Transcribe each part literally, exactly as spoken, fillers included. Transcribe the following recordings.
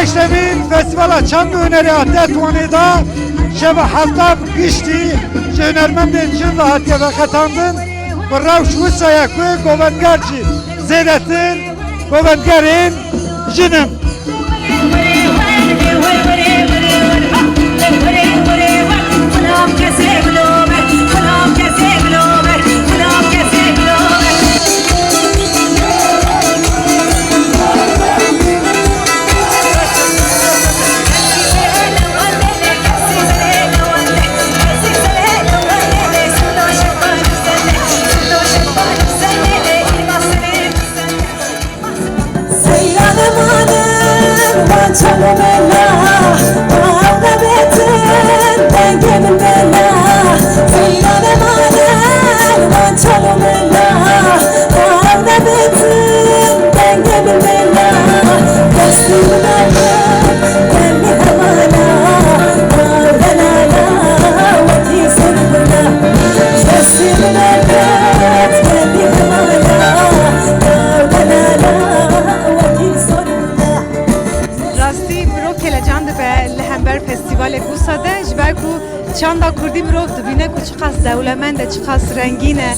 Heştemîn Festîvala Çand û Hunerê a Tetwanê de şeva hefta giştî ji hunermendên jin ve hatiye veqetandin. Bi rewş wisa ye ku govendger jî zêdetir govendgerên jin in. Rastî mirov kelecan dibe li hember festîvalek wisa de, ji ber ku çanda kurdî mirov dibîne ku çiqas dewlemend e, çiqas rengîn e,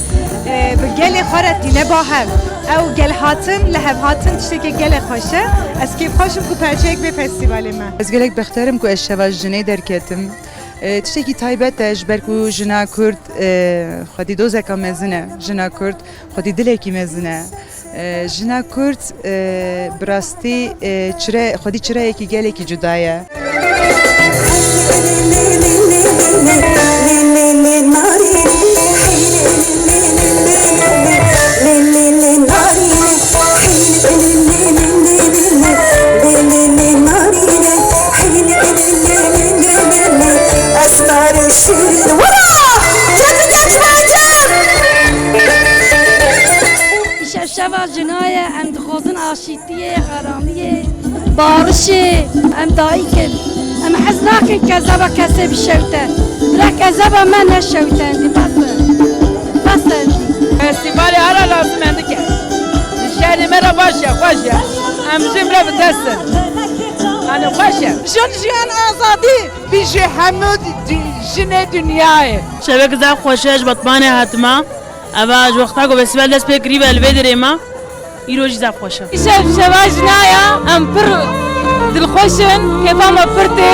e, bi gelê xwe re tîne ba hev. Ew gelhatin, li hev hatin tiştekê gelek xweş e. Ez kêfxweş im ku perçeyek bê festîvalê me. Ez gelek bextiyar im ku ez şeva jinê derketim. E, tiştekî taybet e, ji ber ku jina kurd, e, xwedî dozeka mezin e. Jina kurd xwedî dilekî mezin e. E, jina kurd, e, bi rastî, e, çire, xwedî çirayekî gelekî cuda ye. Îşev şeva jina ye, em dixwazin aşîtiyê, aramiyê, barişê, em dayik in. Em hez nakin kezeba kesê bişewte. Bila kezeba me neşewte, endî bes e. Bes e endî. Festîvalê ara lazim e dike. Şehrê me re baş e, xweş e. Em jê re bi dest in. Yanî xweş e. Jin jiyan azadî. Bijî hemû di-, jinê dinyayê. Şevek zaf xweş e, ji Batmanê hatime. Eva ji wexta ku festîval dest pê kiribe li vê derê me. Îro jî zaf xweş e. Îşev şeva jina ya, em pir dilxweş in, kêfa me pir tê.